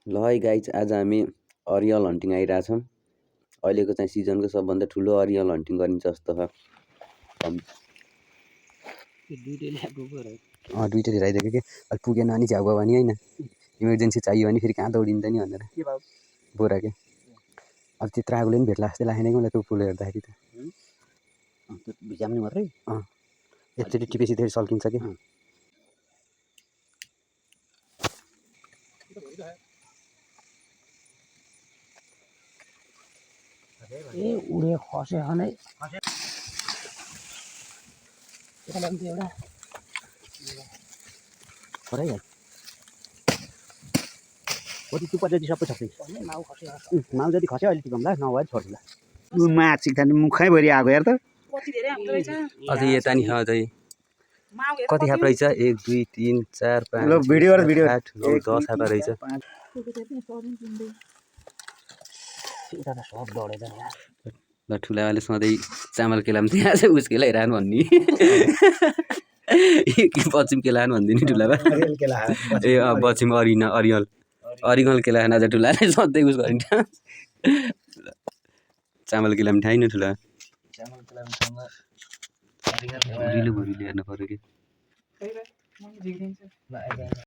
ल है गाइज, आज हामी अरियल हन्टिङ आइरहेछौँ। अहिलेको चाहिँ सिजनको सबभन्दा ठुलो अरियल हन्टिङ गरिन्छ जस्तो छ। दुइटै लिएर आइदिएको कि अहिले पुगेन भने झ्याउ भयो भने होइन, इमर्जेन्सी चाहियो भने फेरि कहाँ दौडिन्छ नि भनेर बोरा के। अब त्यत्रो आगोले पनि भेट्ला जस्तै लागेन कि मलाई त्यो फुल हेर्दाखेरि त। भिजाउने मात्रै एकचोटि टिपेपछि फेरि सल्किन्छ कि। ए उडे खसे खाने एउटा खरै कति चुप्पा जति सबै छ माउ जति खस्यो अहिले टिपौँला नभए छोड्ला माछी खाने मुखैभरि आएको हेर त अझै यता नि अझै कति खाप रहेछ 1 2 3 4 5 भिडियो 7 8 9 10 खाप रहेछ। ल ठुलावाले सधैँ चामल केलाम त्यहाँ चाहिँ उस केलाइरहनु भन्ने पश्चिम केलान भनिदिने ठुलामा ए पश्चिम अरिगल केलान आज ठुलाले सधैँ उस गरिन्छ। चामल केलाम ठाइन ठुला भुरिलो हेर्नु पऱ्यो कि।